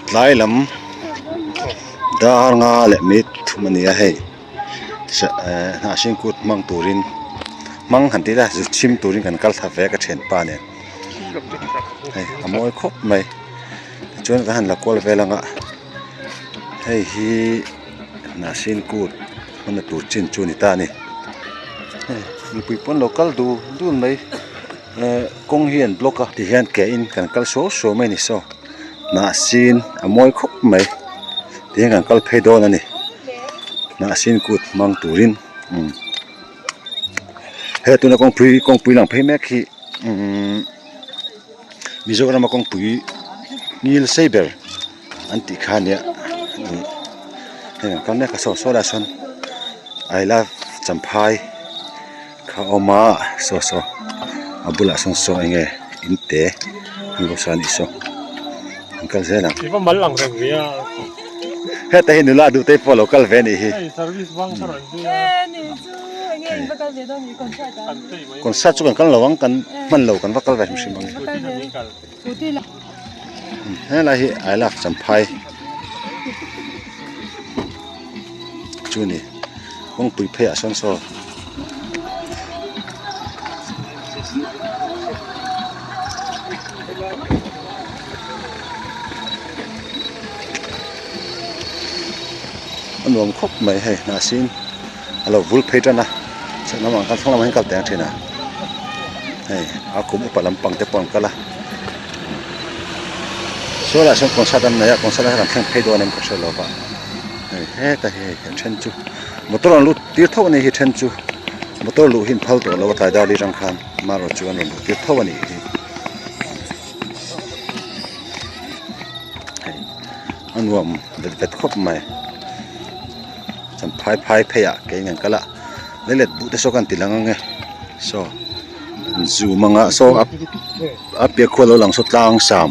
Tlai lam dar nga leh minute thum a ni a hei hnah hring kut hmang turin hmang han tih ila zu chhim turin kan kal thla ve a ka thianpa nen hei a mawi khawp mai tichuan kan han la kual vel ang a hei hi hnah hring kut hmanna tur chin chu a ni ta a ni hei mipui pawh an lo kal dul dul mai. Eh kawng hi an block a tihian ke in kan kal suau suau mai a ni saw hnahsin a mawi khawp mai tihian kan kal phei dawn a ni hnahsin kut hmang turin umm he tuna kawngpui kawngpui lang phei mek hi umm Mizoram a kawngpui ngil sei ber an tih kha ania hei kan kal mek a saw saw lai ah sawn I love champhai. Kha awm a saw saw a bulah sawn saw eng nge in te an lo sa anih saw an kal zel ang. I va mal ang reng ve a. Heta hi nula duh te pawh a lo kal ve anih hi. Hei service bang kha rawn zui a. Concert chu kan kal lo ang kan hman lo kan va kal ve hrim hrim ang. Helai hi I love Champhai chu ni kawngpui phei ah sawn saw a nuam khawp mai hei hnahsin a lo vul phei tan a chhak lamah khan thlang lamah hian kal teh ang thin a hei a kum upa lampang te pawh an kal a saw lai ah sawn concert an nei a concert ah hian an thleng phei dawn em ka hre lo va hei heta hi hei a then chu motor an lut tir tho a ni hi then chu motor luh hi an phal tawh lo a tlai dar li atang khan amaherawh chu an rawn luh tir tho a nih hi hei a nuam vet vet khawp mai. Chuan phai phai phei ah ke in an kal a leilet buh te saw khan ti lang ang e saw an zoom ang a saw a a piah khual lo lang saw tlang sam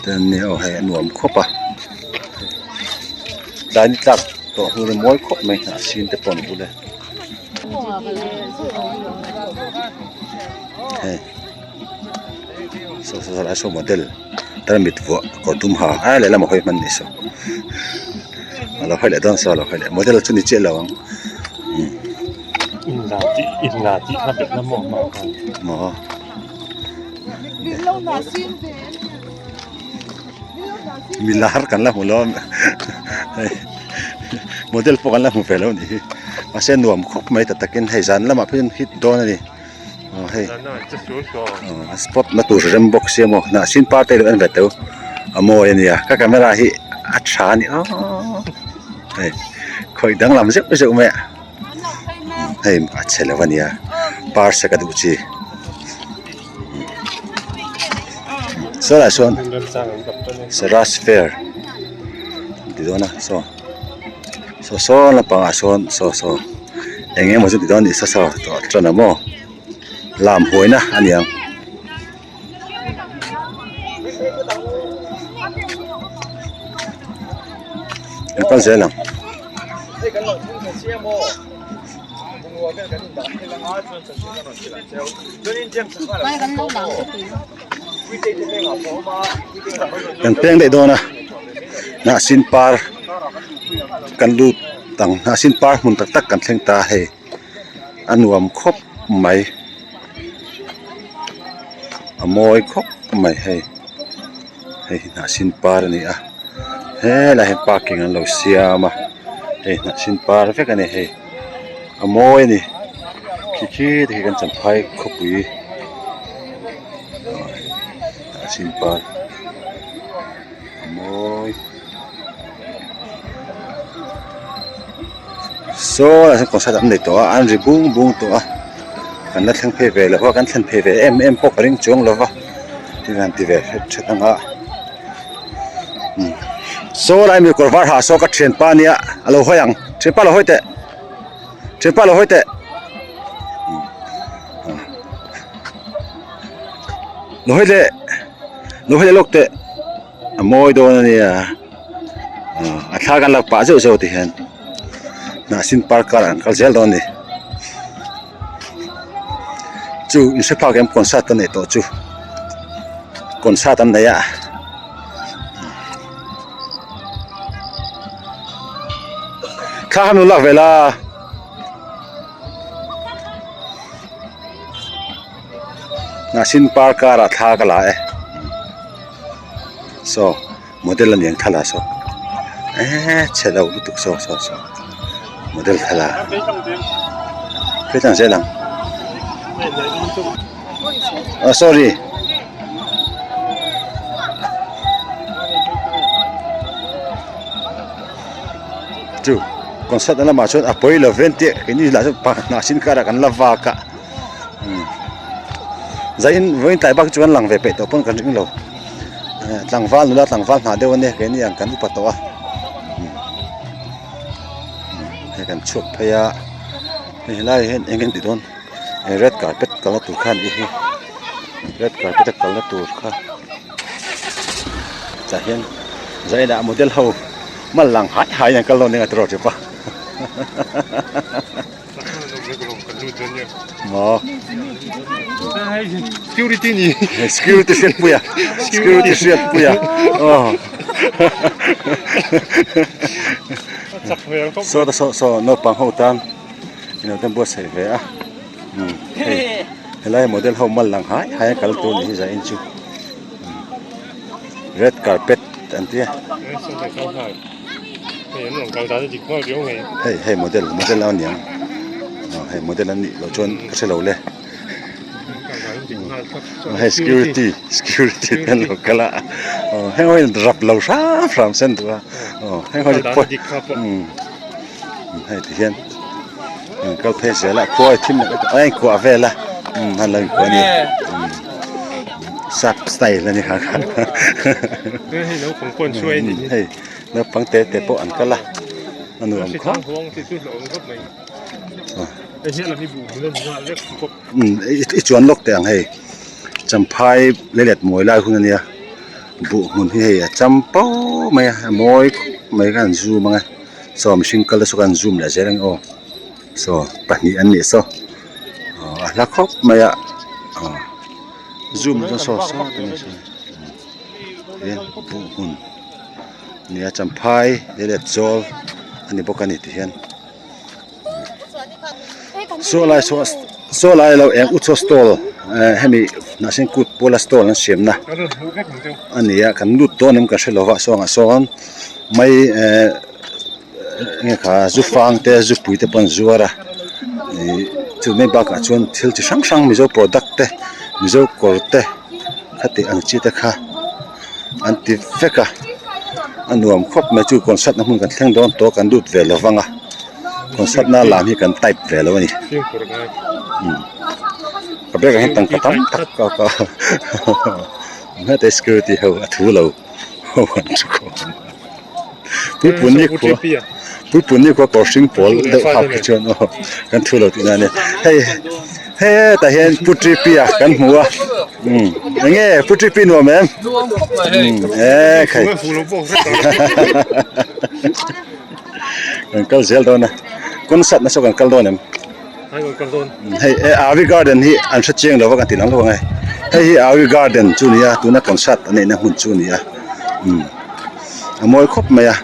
te an nia aw hei a nuam khawp a tlai ni tlak tawh hnu hi mawi khawp mai a sin te pawh an bul e hei saw saw lai saw model. Tarmit vuah kawr dum ha a lehlam a hawi hman ni saw a lo hawi leh dawn saw a lo hawi leh model chu ni chiah lo ang maw milar kan la hmu lo a hei model pawh kan la hmu ve lo a nih hi mahse nuam khawp mai ta takin hei zan lamah phei chuan hit dawn a ni. aw hei aw a spot na tur rem bawk sia maw hnah sin par te en ve teu a mawi ania ka camera hi a tha a ni aww hei khawih danglam zeuh zeuh mai a hei a chhe lo ania par se ka duh chi saw lai sawn Saras fair an ti dawn a saw saw saw lampangah sawn saw saw. Eng emaw chu ti dawn a ni sa sa tawh tan a maw lam huaina a ni ang. Kan kal zel ang. Kan peng daih dawn a hnahsin par kan lut ang hnahsin par hmun tak tak kan thleng ta a hei a nuam khawp mai a mawi khawp mai hei hei hi hnahsin par a ni a helaiah hian parking an lo siam a hei hnahsin par vek a ni hei a mawi a ni khi khi te khi kan champhai khawpui hnahsin par a mawi. Saw lai sawn concert an nei tawh a an ri bung bung tawh a kan la thleng phei ve lo a kan thlen phei ve em em pawh ka ring chuang lo va thil han ti ve hret hret ang a saw lai mi kawr var ha saw ka thianpa ania a lo hawi ang thianpa lo hawi teh thianpa lo hawi teh lo hawi leh lo hawi leh lawk teh. A mawi dawn a nia a thla kan lak pah zeuh zeuh ti hian hnahsin par kar an kal zel dawn a ni chu in hre phak em concert a neih tawh chu concert an nei a. Thla kha min lak ve la. Hnahsin par karah thla ka la e. Saw model a niang thla la saw eee chhe lo lutuk saw saw saw model thla la phei tlang zel ang ah sorry. Chu concert na lamah chuan a pawi lo vel tih keini lah chu hnah sin karah kan la vak a zaiin vawiin tlai bak chu kan lang ve peih tawh pawn kan ring lo tlangval nula tlangval hna deuh ania keini ang kan upa tawh a hei kan chhuak phei a hei helaiah hian eng nge tih dawn red carpet kalna tur kha a nih hi red carpet a kalna tur kha tah hian zainah model ho mal lang hai hai an kal dawn nia tiraw tih pawh maw security ni security hriat pui a security hriat pui a aw saw ta saw saw naupang ho tan ilo ten buatsaih ve a hei helai model ho mal lang hai hai a kal tur ni hi zain chu red carpet an tia hei hei model model a niang aw hei model an nih loh chuan ka hre lo le hei security security te an lo kal a aw heng ho hian rap lo hram hram se an duh a aw heng ho hi pawi umm hei ti hian an kal phei zel a khua a thim a inkuah vel a umm an lo inkuah a ni umm sap style a ni kha kha hei naupang te te pawh an kal a a nuam khawp umm i chuan lawk teh ang hei champhai leilet mawi lai hun a nia buh hmun hi hei a cham pau mai a a mawi khawp mai khan an zoom ang e. Saw mihring kal te saw khan zoom leh zel ang aw saw pahnih an nih saw aw a hla khawp mai a aw zoom chu saw saw te ni saw hian buh hmun nia champhai leh chawl a ni bawk a ni ti hian saw lai saw saw lai lo eng u chaw stall hemi hnahsin kut pawla stall an siam na a ni a kan lut dawn em ka hre lo va sawngah sawn. Mai eh enge kha zu fang te zu pui te pawh an zuar a ih chu mai bakah chuan thil chi hrang hrang mizo product te mizo kawr te khati ang chi te kha an ti vek a a nuam khawp mai chu concert na hmun kan thleng dawn tawh kan lut ve lo vang a concert na lam hi kan type ve lo a ni ka bag ah hian tangka tam tak ka ka heta security ho a thu lo. Puipun ni khua puipun ni khua kawr hring pawl deuh hak hi chuan aw kan thu lo tihna a nia hei hetah hian pu T P a kan hmu a umm eng nge pu T P nuam em umm e khai kan kal zel dawn a concert na saw kan kal dawn em. Hei Avi garden hi an hre chiang lo va kan ti lang lo ang e hei hi Avi garden chu a ni a tuna concert a neihna hmun chu a ni a umm a mawi khawp mai a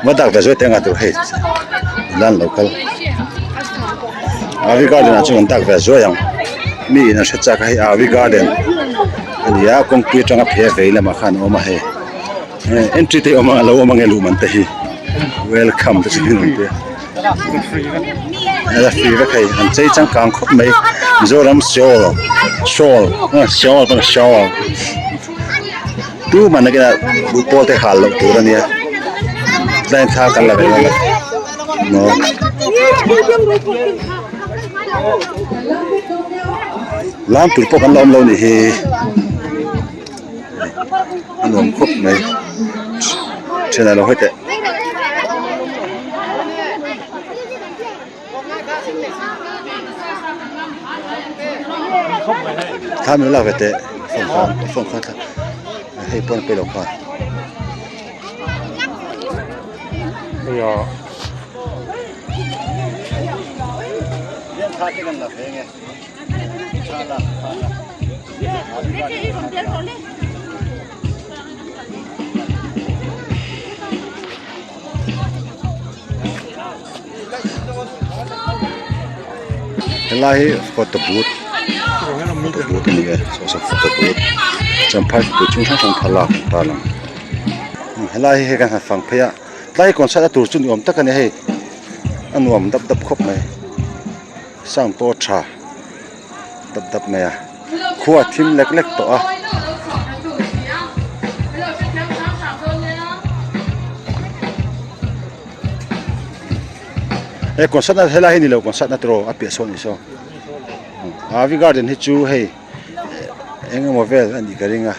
va dak ve zuai te anga tur hei lan lo kal Avi garden ah chuan an dak ve zuai ang mi in an hre chak a hei Avi garden a ni a kawngpui atanga phei vei lamah khan a awm a hei entry te awm a lo awm ang e luhman te hi welcome te chu an awm tir. A free vek hei an chei changkang khawp mai Mizoram shawl shawl shawl pawh shawl tu man a kena buh pawl te hal loh tur a nia tlai thla kan la ve dawn a maw lam tur pawh kan la awm lo a nih hi a nuam khawp mai thianah lo hawi teh. Thla min lak ve teh phone kha phone kha thla hei pawn a pe lo kha. Helai hi photo booth photo booth a ni e saw saw photo booth champhai khawpui chung hrang hrang thlalak an tar lang helai hi hei kan han fang phei a tlai concert a tur chu ni awm tak a ni hei a nuam dap dap khawp mai sound pawh a tha dap dap mai a khua a thim lek lek tawh a. He concert na helai hi ni lo concert na tiraw a piah sawn a ni saw Avi garden hi chu hei eng emaw vel a nih ka ring a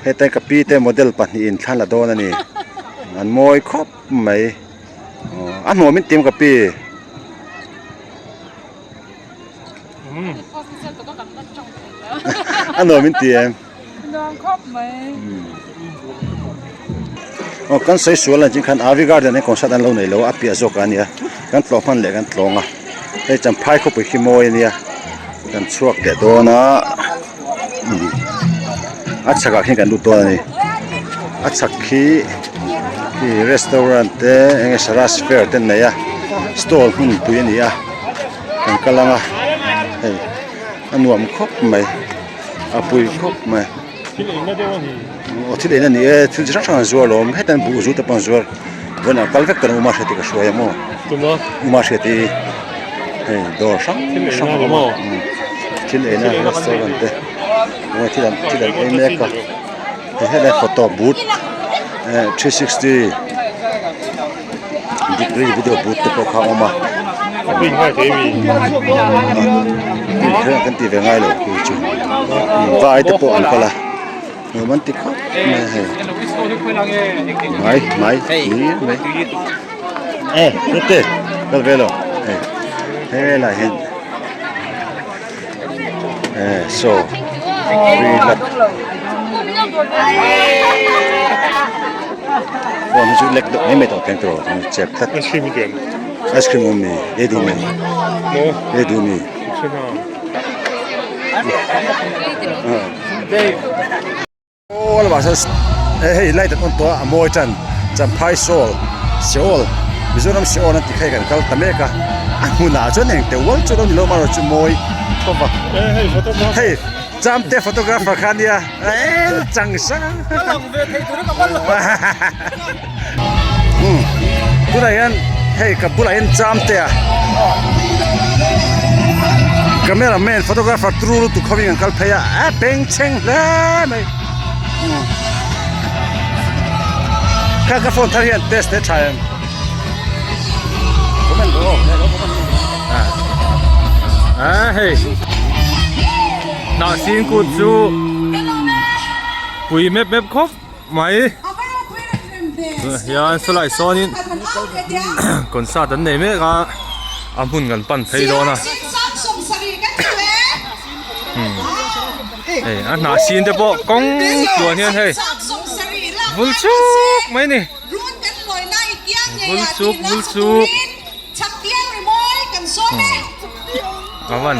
heta ka pi te model pahnihin thla la dawn a ni an mawi khawp mai a hmuh min tim ka pi. A nuam in ti em? Nuam khawp mai. Aw kan sawi sual ang chin khan Avi Garden hi concert an lo nei lo a piah zawk a nia kan tlawh hman leh kan tlawng a hei champhai khawpui khi mawi a nia kan chhuak leh dawn a a chhakah khian kan lut dawn a ni a chhak khi khi restaurant te eng nge saras fair te an nei a stall hmunpui a ni a kan kal ang a hei a nuam khawp mai a pui khawp mai Thil eina deuh a ni. Aw thil eina a ni e thil chi hrang hrang an zuar alawm heta an buh zu te pawh an zuar vawiin ah kal vek tawh uma hriat hi ka hruai ang aw Tuma uma hriat hi hei dawr hrang hrang a awm a thil eina restaurant te eng thil an thil an ei mek a hei helai photo booth eh 360 degree video booth te pawh kha a awm a kan ti ve ngai lo khi chu vai te pawh an kal a nuam an ti khawp mai a hei mai mai hlir mai e hete kal ve lo hei helaiah hian e saw Phone hi chu lek deuh mai mai tawh thleng tur a chep tlat Ice cream i duh em? Ice cream awm mi ei duh mi ei duh mi Aw lamah sawn hei light an on tawh a a mawi tan Champhai Seoul Seoul Mizoram Seoul an tih kha hei kan kal ta mek a a hmunah chuan engte ual chu lo ni lo amaherawhchu chu mawi khawp a hei Chamte photographer kha ania eh chang sang tunah hian hei ka bulah hian Chamte a camera man photographer turu lutuk hovin an kal phei a a bengchheng hle mai kha ka phone thar hian test te tha em comment rawh aw a hei Hnahsin kut chu pui mep mep khawp mai tunah hian sawlai sawnin concert an nei mek a a hmun kan pan phei dawn a hei a hnahsin te pawh kawng tluan hian hei vul chuk mai a ni vul chuk vul chuk. A van.